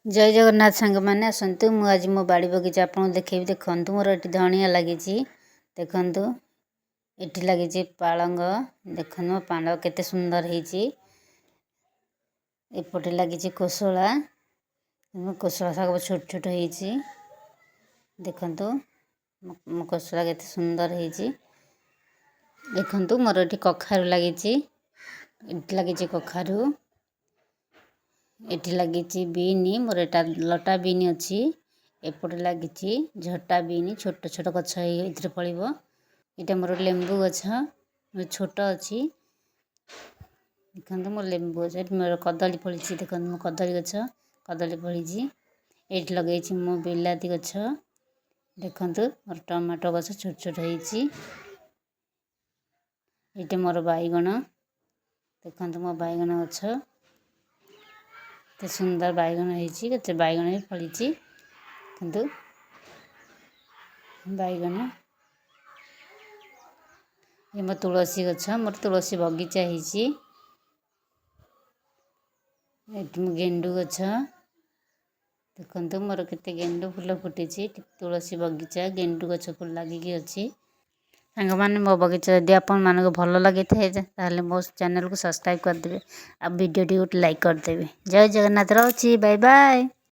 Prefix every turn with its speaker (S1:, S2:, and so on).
S1: ଜୟ ଜଗନ୍ନାଥ ସାଙ୍ଗମାନେ, ଆସନ୍ତୁ, ମୁଁ ଆଜି ମୋ ବାଡ଼ି ବଗିଚା ଆପଣଙ୍କୁ ଦେଖେଇବି। ଦେଖନ୍ତୁ, ମୋର ଏଠି ଧଣିଆ ଲାଗିଛି। ଦେଖନ୍ତୁ, ଏଠି ଲାଗିଛି ପାଳଙ୍ଗ। ଦେଖନ୍ତୁ, ମୋ ପାଳଙ୍ଗ କେତେ ସୁନ୍ଦର ହେଇଛି। ଏପଟେ ଲାଗିଛି କୋଶଳା। କୋଶଳା ଶାଗ ଛୋଟ ଛୋଟ ହେଇଛି। ଦେଖନ୍ତୁ, ମୋ କୋଶଳା କେତେ ସୁନ୍ଦର ହେଇଛି। ଦେଖନ୍ତୁ, ମୋର ଏଠି କଖାରୁ ଲାଗିଛି। ଏଠି ଲାଗିଛି କଖାରୁ। ଏଠି ଲାଗିଛି ବିନ୍। ମୋର ଏଟା ଲଟା ବିନ୍ ଅଛି। ଏପଟେ ଲାଗିଛି ଝଟା ବିନ୍। ଛୋଟ ଛୋଟ ଗଛ ହେଇ ଏଥିରେ ଫଳିବ। ଏଇଟା ମୋର ଲେମ୍ବୁ ଗଛ, ଛୋଟ ଅଛି। ଦେଖନ୍ତୁ, ମୋ ଲେମ୍ବୁ ଗଛ। ଏଠି ମୋର କଦଳୀ ଫଳିଛି। ଦେଖନ୍ତୁ, ମୋ କଦଳୀ ଗଛ କଦଳୀ ଫଳିଛି। ଏଇଠି ଲଗେଇଛି ମୁଁ ବିଲାତି ଗଛ। ଦେଖନ୍ତୁ, ମୋର ଟମାଟୋ ଗଛ ଛୋଟ ଛୋଟ ହେଇଛି। ଏଇଠି ମୋର ବାଇଗଣ। ଦେଖନ୍ତୁ, ମୋ ବାଇଗଣ ଗଛ କେତେ ସୁନ୍ଦର ବାଇଗଣ ହେଇଛି, କେତେ ବାଇଗଣ ବି ଫଳିଛି। କିନ୍ତୁ ବାଇଗଣ। ଏ ମୋ ତୁଳସୀ ଗଛ। ମୋର ତୁଳସୀ ବଗିଚା ହେଇଛି। ଏଠି ମୁଁ ଗେଣ୍ଡୁ ଗଛ। ଦେଖନ୍ତୁ, ମୋର କେତେ ଗେଣ୍ଡୁ ଫୁଲ ଫୁଟିଛି। ତୁଳସୀ ବଗିଚା, ଗେଣ୍ଡୁ ଗଛ ଲାଗିକି ଅଛି। ସାଙ୍ଗମାନେ, ମୋ ବଗିଚା ଯଦି ଆପଣମାନଙ୍କୁ ଭଲ ଲାଗିଥାଏ, ତାହେଲେ ମୋ ଚ୍ୟାନେଲକୁ ସବସ୍କ୍ରାଇବ୍ କରିଦେବେ ଆଉ ଭିଡ଼ିଓଟି ଗୋଟେ ଲାଇକ୍ କରିଦେବେ। ଜୟ ଜଗନ୍ନାଥ, ରହୁଛି, ବାଏ ବାଏ।